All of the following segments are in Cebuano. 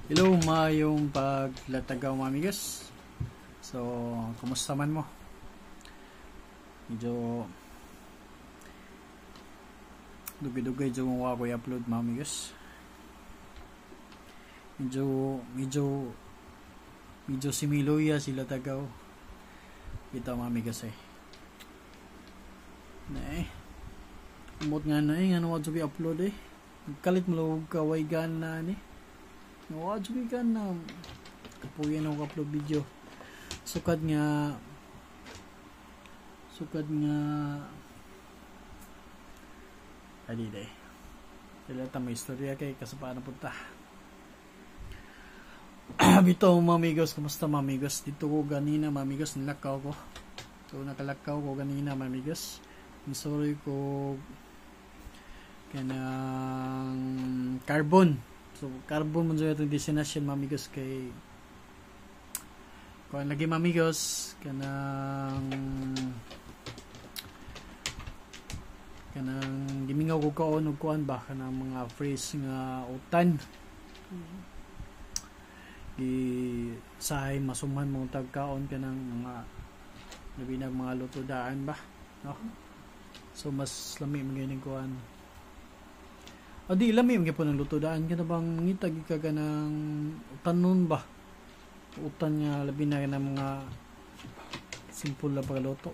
Hello, maayong paglatagaw, mga amigos. So, kumusta man mo? Medyo dugay-dugay jud ko ako i-upload, mga amigos. Medyo similuya sila tagaw. Kita, mga amigos, eh. Na eh. Umot nga na eh, nga wa jud i-upload eh. Kalit mo kaway na ni. Wa jud ka na kapuyan ako upload video. Sukad nga adi day. Sila ta may istorya kay kasapaan na punta. Bito, mga amigos, kumusta, mga amigos? Dito ko ganina, mga amigos, nilakaw ko. So nakalakaw ko ganina, mga amigos. Sorry ko kanang Carbon. So Carbon man jud itong destination, mga amigos, kay kuan lagi, mga amigos, kanang gimingaw ko kaon og kuan ba, kanang mga fresh nga utan gi sahay masuman mo tagkaon kanang mga labi na mga luto daan ba, no? So mas lami man gyud kuan. Adi lami man gyud ng luto daan kana bang mangita gyud ka kanang utanon ba, utan nga labi na kanang mga simple lang pagluto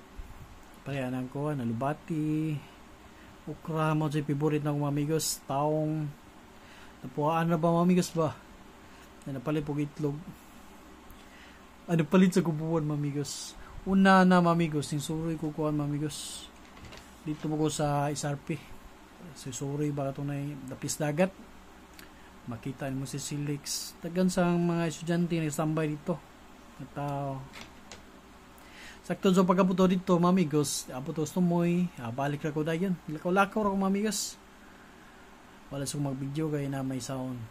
pareha nang kuan, alubati, okra mo sa favorite na mga amigos, taong napuhaan na ba, mga amigos ba, na napalit og itlog, ano palit sa kubuan, mga amigos. Una na, mga amigos, ning suroy ko kuan, mga amigos, dito mo ko sa SRP sa suroy ba itong nay dapis dagat, makita mo si Silix, tagan sa mga estudyante na standby dito na tao. Sakto sa pag-abuto dito, mga amigos, abot ko sa tumoy, balik ra ko dayon. Lakaw-lakaw ra ko, mga amigos. Wala sa mag-video kay na may sound.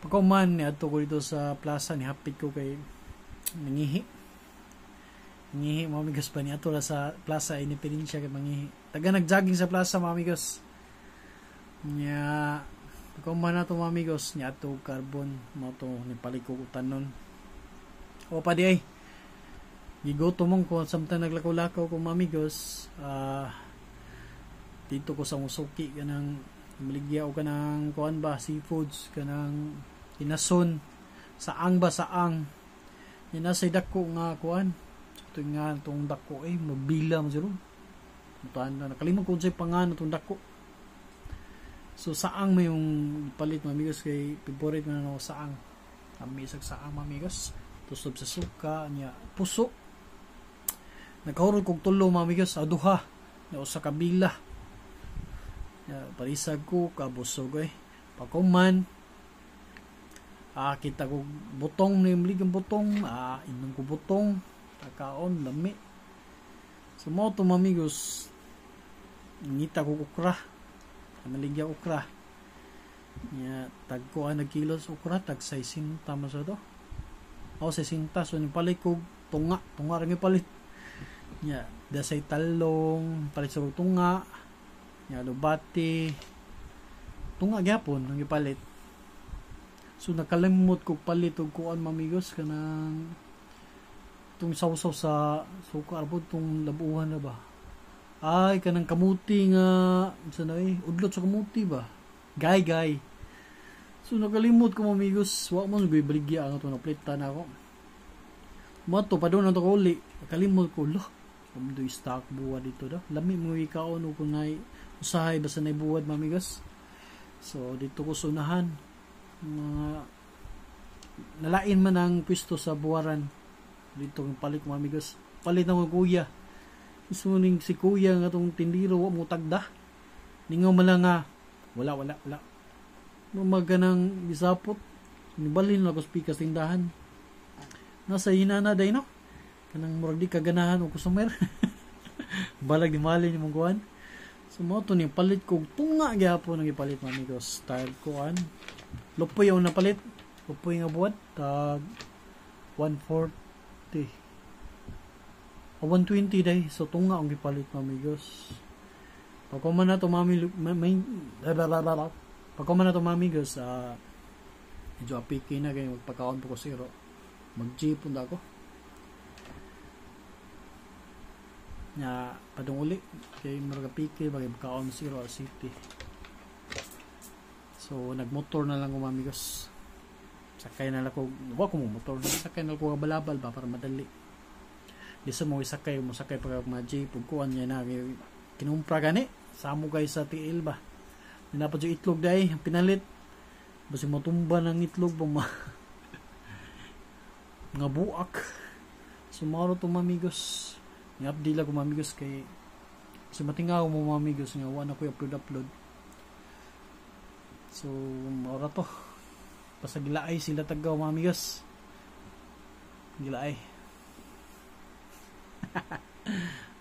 Pagkuman, niadto ko dito sa plaza, nihapit ko kay nangihi. Nangihi, mga amigos, ba niadto ra sa Plaza Independencia kay mangihi. Taga nag-jogging sa plaza, mga amigos. Nya, pagkuman na to, mga amigos, niadto Carbon, mo to nipalit ko utanon. O pa di ay. Gigoto mong ko samtang naglakaw-lakaw ko, mga amigos, dito ko sa Musuki kanang maligya o kanang kuan ba, seafoods, kanang inason, saang ba, saang yan nasa dako nga kuan. Ito nga itong dako eh mabila mo siguro. Mutaan na nakalimot ko sa pangan itong dako. So saang may yung palit, mga amigos, kay favorite man ako saang. Kami isag saang, mga amigos, tusob sa suka niya, puso. Nagkahurot kog tulo, mga amigos, aduha na usa ka bila. Ya, parisag ko kabusog eh. Pagkuman, kita ko butong ni ang butong, inom ko butong, kakaon lami. So mo to, mga amigos, ngita ko okra. Maligya okra. Ya, tag kuan nag kilos okra, tag 60 man sa to. O 60, so nipalit ko tunga, tunga ra palit. Ya, dasay talong, palit sa tunga. Ya, lubati. Tunga gyapon ang gipalit. So nakalimot ko palit og kuan, mga amigos, kanang tung sawsaw sa suka arbod tong labuhan na ba. Ay kanang kamuti nga unsa na eh, udlot sa kamuti ba. Gay gay. So nakalimot ko, mga amigos, wa man gyud baligya ang ato naplita na ako. Mo to pa doon na to uli. Nakalimot ko lo. Kumdo stock buwad dito daw. Lami mo ikaon o kung nay usahay basta nay buwad, mga amigos. So dito ko sunahan mga nalain man ang pwesto sa buwaran. Dito kong palit, mga amigos. Palit na ko kuya. Isuning si kuya nga tong tindiro wa mo tagda. Ningaw man lang nga wala wala wala. Maganang gisapot. Nibalhin na ko sa pikas tindahan. Nasa hina na day no. Kanang murag di kaganahan og customer. Balag di malin imong kuan. So mo to ni palit ko tunga gyapon ang gipalit, mga amigos. Style kuan. Lupoy ang napalit. Lupoy nga buwad tag 140. O 120 day. So tunga ang gipalit, mga amigos. Pagkuman na to mami may pagkuman na to, mga amigos, Medyo apiki na kay magpakaon po ko siro. Mag-jeep punta ako. Nya padung uli kay murag apiki bagay magkaon siro city. So nagmotor na lang ko, mga amigos. Sakay na lang ko, wa ko mo motor, sakay na lang ko balabal ba para madali. Di sa mo isakay mo sakay pa mga jeep ug kuan niya na kay kinumpra gani samo kay sa tiil ba. Dapat yung itlog dai ang pinalit. Basi matumba ng itlog ba ma nga buak. So mao to, mga amigos. Ni-update lang ko, mga amigos, kay kasi matingaw mo, mga amigos, nga wa na ko upload upload. So mao ra to. Basta gilaay sila tagaw, mga amigos. Gilaay.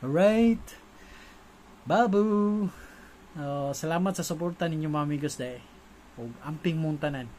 Alright. Babu. Salamat sa suporta ninyo, mga amigos, dai. Ug amping mong tanan.